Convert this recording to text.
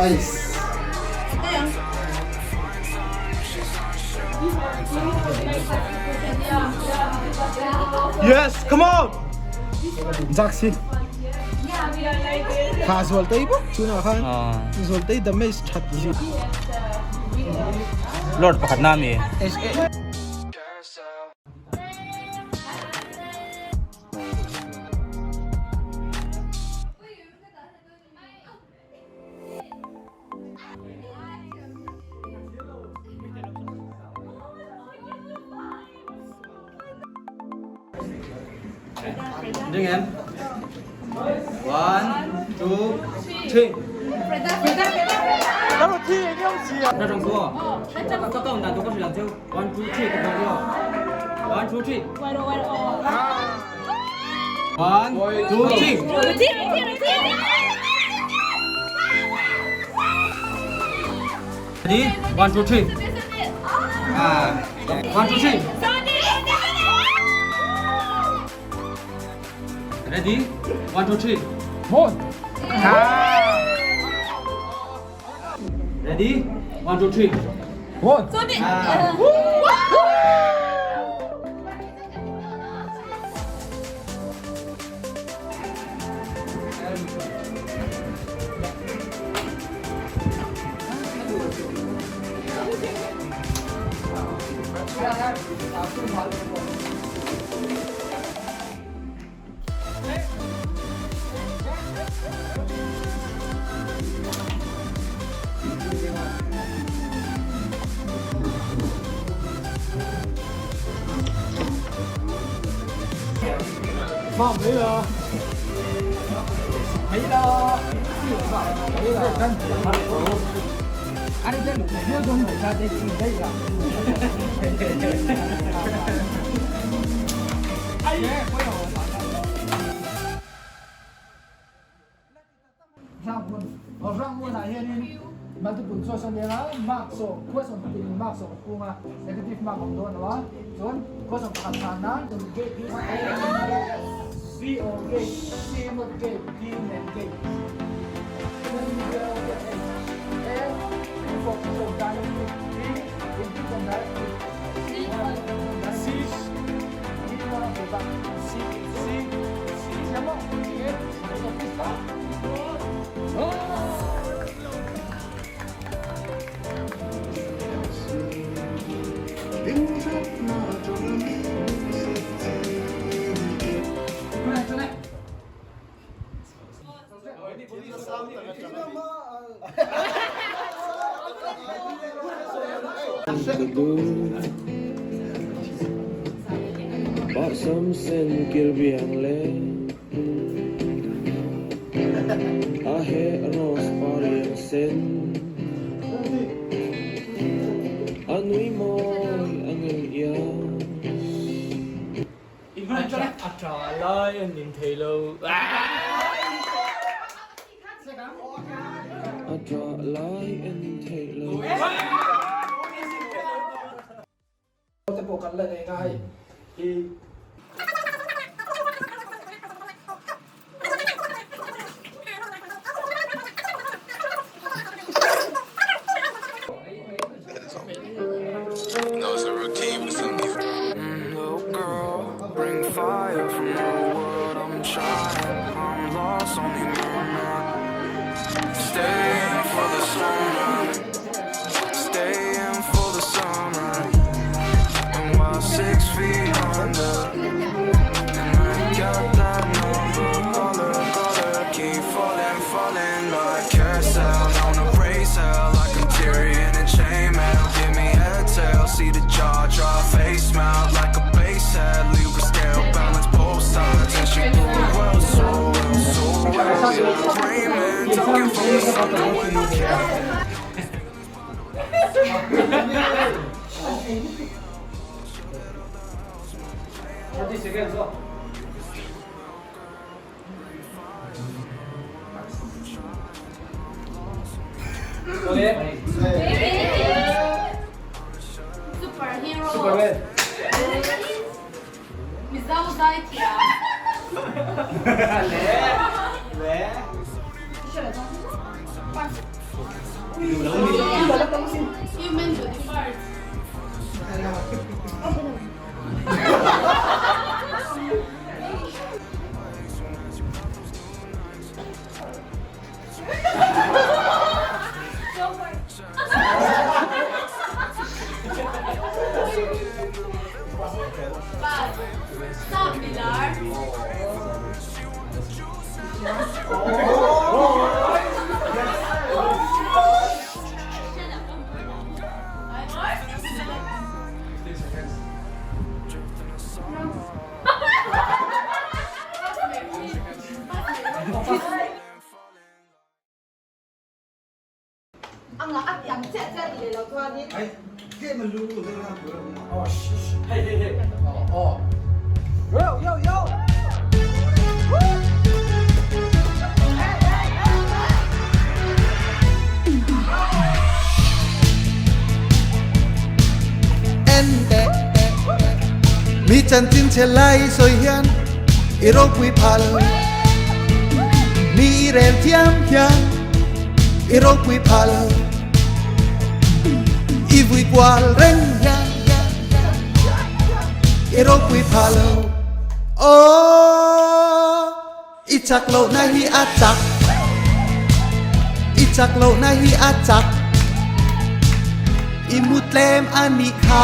Nice. Yes, come on. Jack si. Kha zual tei bawk chuna khan. Zual tei damage that hi. Lord pakhat na mi. Ding em. One, two, three. Ra trong số. Các cậu đàn tôi có làm chưa? One, two, three, các cậu One, two, three. One, two, three. Ready? One, two, three. Ah. One, two, three. Ready? One, two, three. One. Ready? One, two, three. One. Ah. Ranghmun ah hianin multiple choice a nia a, mark sawm, question patin mark sawm a kung a, negative mark a awm dawn lo a, chuan question pakhat chhan nan gate hi B or gate, C not gate, D nen gate. Bahsam sen kirbiang le a he rose par iang sen. A nui mawi a ngei iang. A ṭa lai an ning thei lo. A ṭah lai an ning thei lo. Te pawh kan la nei ngai hi. En teh mi chanchin chhe lai sawi hian i ropui phal mi i rel thiam hian i ropui phal i vui kual reng hian i ropui phal Aw i chak lohna hi a chak i chak lohna hi a chak i mu tlem a nih kha.